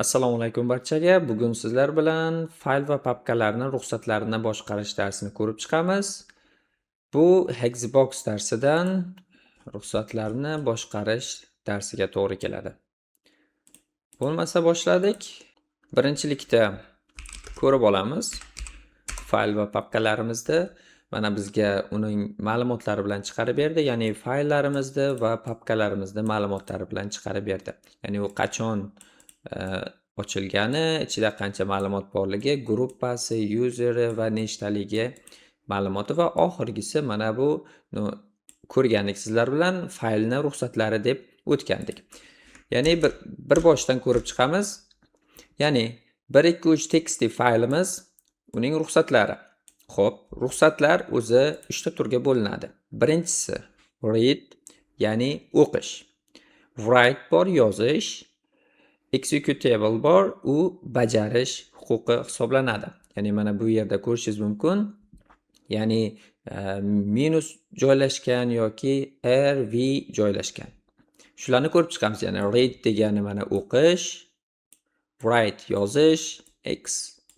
Assalomu alaykum barchaga. Bugun sizlar bilan fayl va papkalarni ruxsatlarini boshqarish darsini ko'rib chiqamiz. Bu Hexbox darsidan ruxsatlarni boshqarish darsiga to'g'ri keladi. Bo'lmasa boshladik. Birinchilikda ko'rib olamiz fayl va papkalarimizni. Mana bizga uning ma'lumotlari bilan chiqarib berdi, ya'ni fayllarimizni va papkalarimizni ma'lumotlari bilan chiqarib berdi. Ya'ni u qachon ochilgani, ichida qancha ma'lumot borligi, gruppasi, useri va nechtaligi ma'lumoti va oxirgisi mana bu ko'rgandik sizlar bilan, faylni ruxsatlari deb o'tgandik. Ya'ni bir boshdan ko'rib chiqamiz. Ya'ni 1 2 3 txt faylimiz, uning ruxsatlari. Xo'p, ruxsatlar o'zi 3 ta turga bo'linadi. Birinchisi read, ya'ni o'qish. Write bor, yozish. Executable bor, u bajarish huquqi hisoblanadi. Ya'ni mana bu yerda ko'rishingiz mumkin. Ya'ni minus joylashgan yoki R, V joylashgan. Shularni ko'rib chiqamiz. Ya'ni read degani mana o'qish, write yozish, ex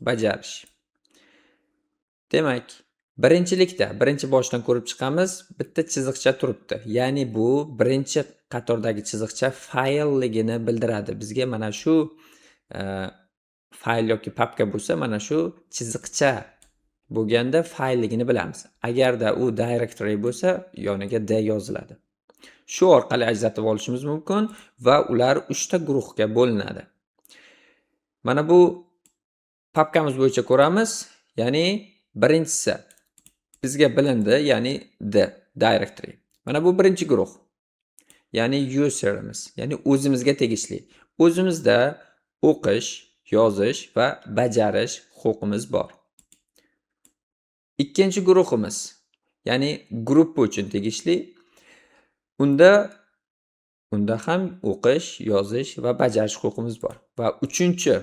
bajarish. Demak, birinchilikda birinchi boshdan ko'rib chiqamiz, bitta chiziqcha turibdi. Ya'ni bu birinchi qatordagi chiziqcha faylligini bildiradi. Bizga mana shu fayl yoki papka bo'lsa, mana shu chiziqcha bo'lganda faylligini bilamiz. Agarda u directory bo'lsa, yoniga d yoziladi. Shu orqali ajratib olishimiz mumkin va ular 3 ta guruhga bo'linadi. Mana bu papkamiz bo'yicha ko'ramiz. Ya'ni birinchisi bizga bilindi, ya'ni d directory. Mana bu birinchi guruh. Ya'ni userimiz, ya'ni o'zimizga tegishli. O'zimizda o'qish, yozish va bajarish huquqimiz bor. Ikkinchi guruhimiz, ya'ni gruppa uchun tegishli. Unda ham o'qish, yozish va bajarish huquqimiz bor. Va uchinchi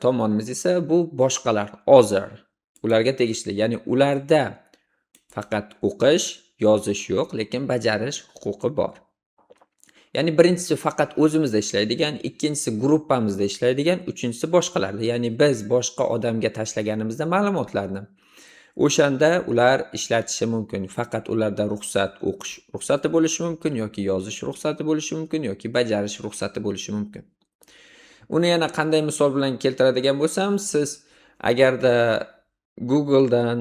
tomonimiz esa bu boshqalar, other. Ularga tegishli. Ya'ni ularda faqat o'qish, yozish yo'q, lekin bajarish huquqi bor. Ya'ni birinchisi faqat o'zimizda ishlaydigan, ikkinchisi gruppamizda ishlaydigan, uchinchisi boshqalarda. Ya'ni biz boshqa odamga tashlaganimizda ma'lumotlarni, o'shanda ular ishlatishi mumkin. Faqat ularda ruxsat, o'qish ruxsati bo'lishi mumkin yoki yozish ruxsati bo'lishi mumkin yoki bajarish ruxsati bo'lishi mumkin. Uni yana qanday misol bilan keltiradigan bo'lsam, siz agarda Google'dan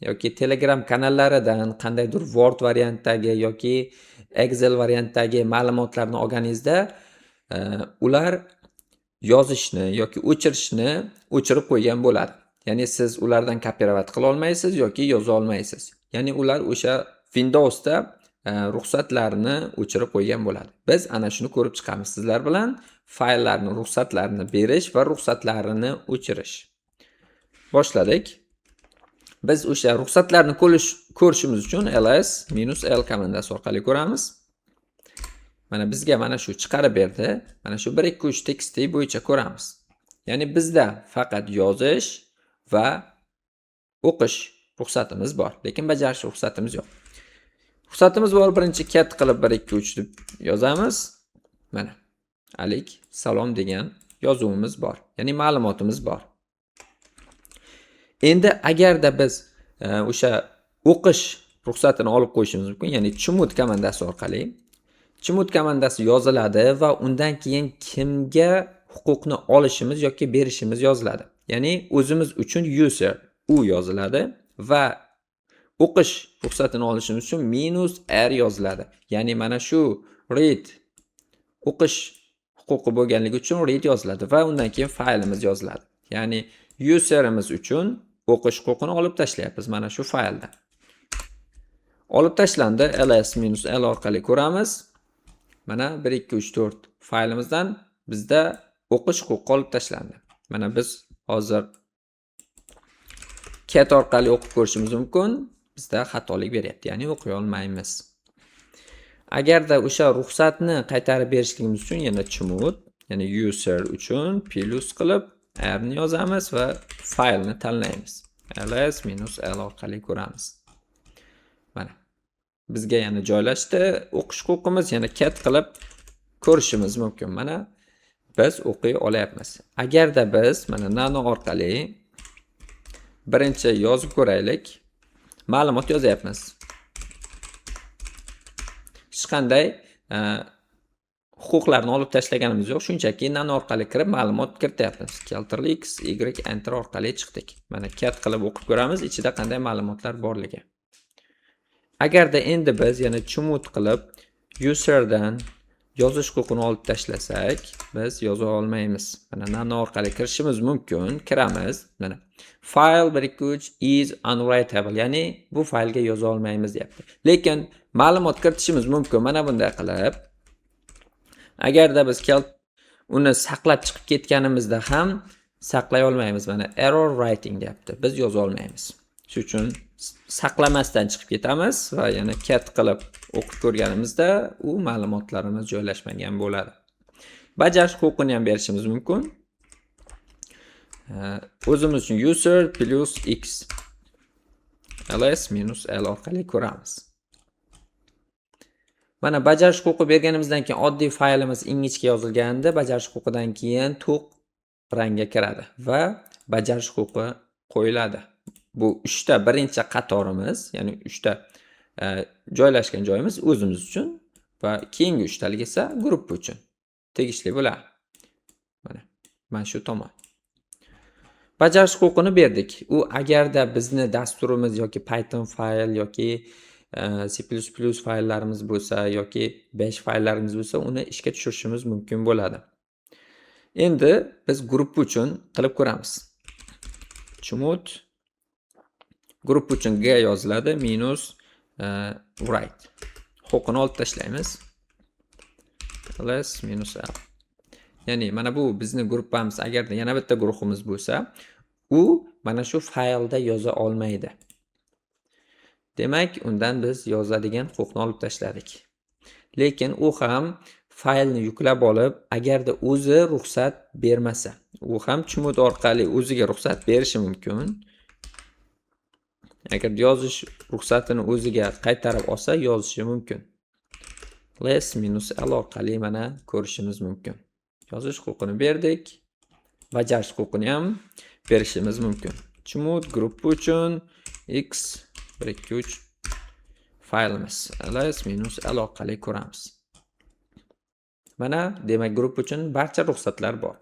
yoki Telegram kanallaridan qandaydir Word variantdagi yoki Excel variantdagi ma'lumotlarni olganingizda, ular yozishni yoki o'chirishni o'chirib qo'ygan bo'ladi. Ya'ni siz ulardan копировать qila olmaysiz yoki yoza olmaysiz. Ya'ni ular o'sha Windowsda ruxsatlarni o'chirib qo'ygan bo'ladi. Biz ana shuni ko'rib chiqamiz sizlar bilan: fayllarni ruxsatlarini berish va ruxsatlarini o'chirish. Boshladik. Biz o'sha ruxsatlarni ko'rishimiz uchun ls -l komandasi orqali ko'ramiz. Mana bizga mana shu chiqarib berdi. Mana shu 1 2 3 txt bo'yicha ko'ramiz. Ya'ni bizda faqat yozish va o'qish ruxsatimiz bor, lekin bajarish ruxsatimiz yo'q. Ruxsatimiz bor, birinchi cat qilib 1 2 3 deb yozamiz. Mana alik salom degan yozuvimiz bor. Ya'ni ma'lumotimiz bor. Endi agarda biz o'sha o'qish ruxsatini olib qo'yishimiz mumkin, ya'ni chmod komandasi orqali. Chmod komandasi yoziladi va undan keyin kimga huquqni olishimiz yoki berishimiz yoziladi. Ya'ni o'zimiz uchun user u yoziladi va o'qish ruxsatini olishimiz uchun minus r yoziladi. Ya'ni mana shu read, o'qish huquqi bo'lganligi uchun read yoziladi va undan keyin faylimiz yoziladi. Ya'ni userimiz uchun o'qish huquqini olib tashlayapmiz mana shu faylda. Olib tashlandi. Ls -l orqali ko'ramiz. Mana 1 2 3 4 faylimizdan bizda o'qish huquqi olib tashlandi. Mana biz hozir cat orqali o'qib ko'rishimiz mumkin. Bizda xatolik beryapti, ya'ni o'qiy olmaymiz. Agarda o'sha ruxsatni qaytarib berishligimiz uchun yana chmod, ya'ni user uchun plus qilib r ni yozamiz va faylni tanlaymiz. Ls -l orqali ko'ramiz. Mana bizga yana joylashdi o'qish huquqimiz, yana cat qilib ko'rishimiz mumkin. Mana Biz o'qiy olyapmiz. Agarda biz mana nano orqali birinchi yozib ko'raylik. Ma'lumot yozyapmiz. Hech qanday huquqlarni olib tashlaganimiz yo'q. Shunchaki nano orqali kirib ma'lumot kirityapmiz. Ctrl X, Y, Enter orqali chiqdik. Mana cat qilib o'qib ko'ramiz, ichida qanday ma'lumotlar borligi. Agarda endi biz yana chmod qilib userdan yozish huquqini olib tashlasak, biz yoza olmaymiz. Mana nano orqali kirishimiz mumkin, kiramiz. Mana file 1 2 3 is unwritable, ya'ni bu faylga yoza olmaymiz deyapti. Lekin ma'lumot kiritishimiz mumkin mana bunday qilib. Agarda biz uni saqlab chiqib ketganimizda ham saqlay olmaymiz. Mana error writing deyapti. Biz yoza olmaymiz. Shuning uchun saqlamasdan chiqib ketamiz va yana cat qilib o'qib ko'rganimizda u ma'lumotlarimiz joylashmagan bo'ladi. Bajarish huquqini ham berishimiz mumkin. O'zimiz uchun user plus x ls minus l orqali ko'ramiz. Mana bajarish huquqi berganimizdan keyin oddiy faylimiz ingichka yozilganda bajarish huquqidan keyin to'q rangga kiradi va bajarish huquqi qo'yiladi. Bu uchta birinchi qatorimiz, ya'ni uchta joylashgan joyimiz o'zimiz uchun va keyingi uchtalik esa guruh uchun tegishli bo'ladi. Mana shu tomon. Bajarish huquqini berdik. U agarda bizni dasturimiz yoki Python fayl yoki C++ fayllarimiz bo'lsa yoki Bash fayllarimiz bo'lsa, uni ishga tushirishimiz mumkin bo'ladi. Endi biz guruh uchun qilib ko'ramiz. Chmod guruh uchun G yoziladi minus write. Huquqini olib tashlaymiz. Ls minus l. Ya'ni mana bu bizni guruhimiz, agarda yana bitta guruhimiz bo'lsa, u mana shu faylda yoza olmaydi. Demak, undan biz yozadigan huquqni olib tashladik. Lekin u ham faylni yuklab olib, agarda o'zi ruxsat bermasa, u ham chmod orqali o'ziga ruxsat berishi mumkin. Agar yozish ruxsatini o'ziga qaytarib olsa, yozishi mumkin. Ls minus l orqali mana ko'rishimiz mumkin. Yozish huquqini berdik, bajarish huquqini ham berishimiz mumkin. Chmod guruh uchun x 1 2 3 faylimiz ls minus l orqali ko'ramiz. Mana demak guruh uchun barcha ruxsatlar bor.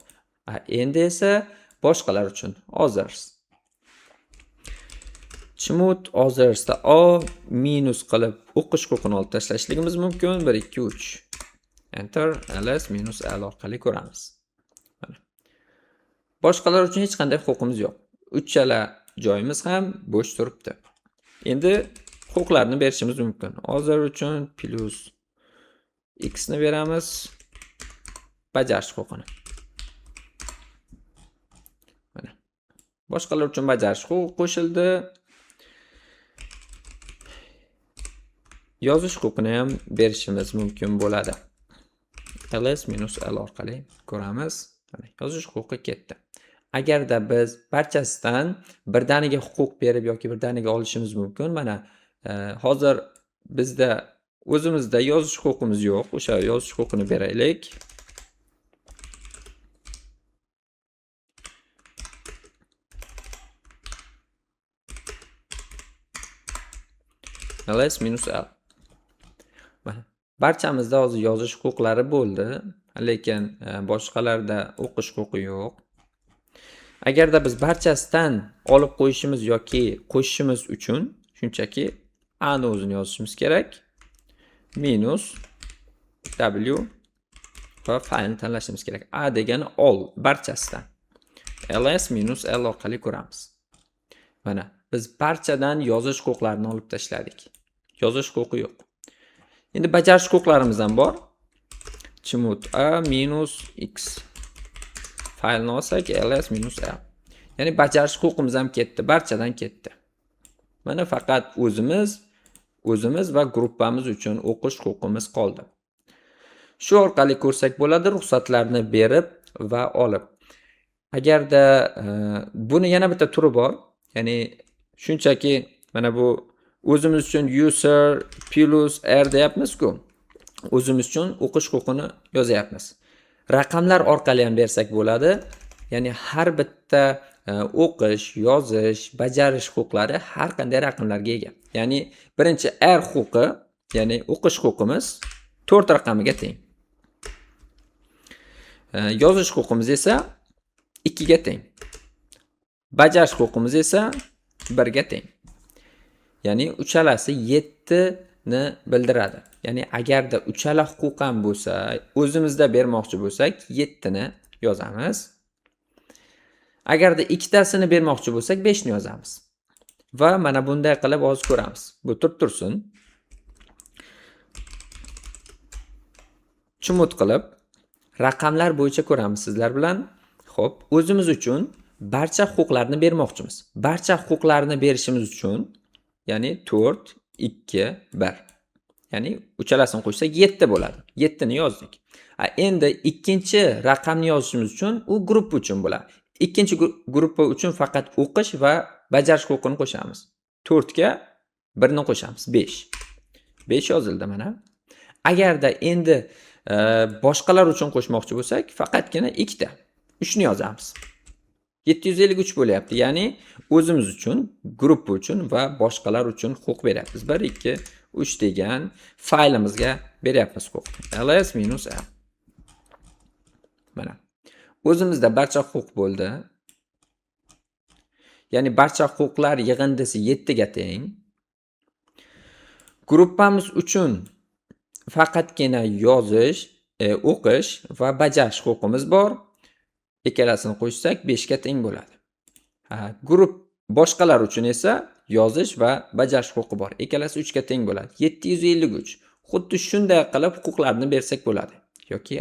Endi esa boshqalar uchun others. Chmod othersda o minus qilib o'qish huquqini olib tashlashligimiz mumkin. 1 2 3 enter ls minus l orqali ko'ramiz. Mana. Boshqalar uchun hech qanday huquqimiz yo'q. Uchala joyimiz ham bo'sh turibdi. Endi huquqlarni berishimiz mumkin. Other uchun plus x ni beramiz. Bajarish huquqini. Mana. Boshqalar uchun bajarish huquqi qo'shildi. Yozish huquqini ham berishimiz mumkin bo'ladi. Ls minus l orqali ko'ramiz. Mana yozish huquqi ketdi. Agarda biz barchasidan birdaniga huquq berib yoki birdaniga olishimiz mumkin. Mana hozir bizda o'zimizda yozish huquqimiz yo'q. O'sha yozish huquqini beraylik. Ls minus l. Mana barchamizda hozir yozish huquqlari bo'ldi, lekin boshqalarda o'qish huquqi yo'q. Agarda biz barchasidan olib qo'yishimiz yoki qo'shishimiz uchun shunchaki a ni o'zini yozishimiz kerak. Minus w va faylni tanlashimiz kerak. A degani all, barchasidan. Ls minus l orqali ko'ramiz. Mana biz barchadan yozish huquqlarini olib tashladik. Yozish huquqi yo'q. Endi bajarish huquqlarimiz ham bor. Chmod a minus x faylni olsak ls minus l. Ya'ni bajarish huquqimiz ham ketdi, barchadan ketdi. Mana faqat o'zimiz va guruhimiz uchun o'qish huquqimiz qoldi. Shu orqali ko'rsak bo'ladi ruxsatlarni berib va olib. Agarda buni yana bitta turi bor, ya'ni shunchaki mana bu o'zimiz uchun user plus r deyapmiz-ku. O'zimiz uchun o'qish huquqini yozyapmiz. Raqamlar orqali ham bersak bo'ladi. Ya'ni har bitta o'qish, yozish, bajarish huquqlari har qanday raqamlarga ega. Ya'ni birinchi R huquqi, ya'ni o'qish huquqimiz 4 raqamiga teng. Yozish huquqimiz esa 2 ga teng. Bajarish huquqimiz esa 1 ga teng. Ya'ni uchalasi 7 ni bildiradi. Ya'ni agarda uchala huquq ham bo'lsa, o'zimizda bermoqchi bo'lsak, 7 ni yozamiz. Agarda ikkitasini bermoqchi bo'lsak, 5 ni yozamiz. Va mana bunday qilib hozir ko'ramiz. Bu turib tursin. Chmod qilib raqamlar bo'yicha ko'ramiz sizlar bilan. Xo'p, o'zimiz uchun barcha huquqlarni bermoqchimiz. Barcha huquqlarni berishimiz uchun, ya'ni 4, 2, 1. Ya'ni uchalasini qo'shsak 7 bo'ladi. 7 ni yozdik. Endi ikkinchi raqamni yozishimiz uchun u guruh uchun bo'ladi. Ikkinchi guruh uchun faqat o'qish va bajarish huquqini qo'shamiz. 4 ga 1 ni qo'shamiz, 5. 5 yozildi mana. Agarda endi boshqalar uchun qo'shmoqchi bo'lsak, faqatgina ikkita 3 ni yozamiz. 753 bo'lyapti. Ya'ni o'zimiz uchun, guruh uchun va boshqalar uchun huquq beryapmiz. 1, 2, 3 degan faylimizga beryapmiz huquqni. Ls -l. Mana. O'zimizda barcha huquq bo'ldi. Ya'ni barcha huquqlar yig'indisi 7 ga teng. Guruhimiz uchun faqatgina yozish, o'qish va bajarish huquqimiz bor. Ikkalasini qo'shsak 5 ga teng bo'ladi. Ha, guruh boshqalar uchun esa yozish va bajarish huquqi bor. Ikkalasi 3 ga teng bo'ladi. 753. Xuddi shunday qilib huquqlarni bersak bo'ladi. Yoki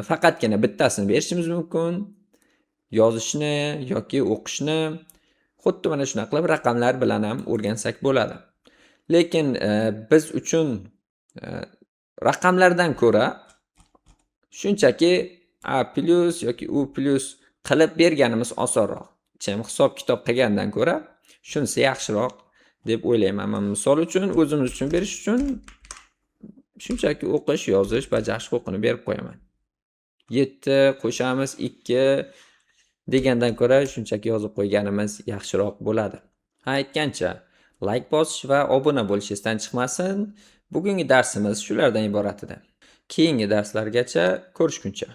faqatgina bittasini berishimiz mumkin. Yozishni yoki o'qishni xuddi mana shunaqa qilib raqamlar bilan ham o'rgansak bo'ladi. Lekin biz uchun raqamlardan ko'ra shunchaki A plus yoki U plus qilib berganimiz osonroq. Chem hisob kitob qilgandan ko'ra shunisi yaxshiroq deb o'ylayman. Men misol uchun o'zimiz uchun berish uchun shunchaki o'qish, yozish, bajarish huquqini berib qo'yaman. 7 qo'shamiz 2 degandan ko'ra shunchaki yozib qo'yganimiz yaxshiroq bo'ladi. Ha, aytgancha, like bosish va obuna bo'lish esdan chiqmasin. Bugungi darsimiz shulardan iborat edi. Keyingi darslargacha ko'rishguncha.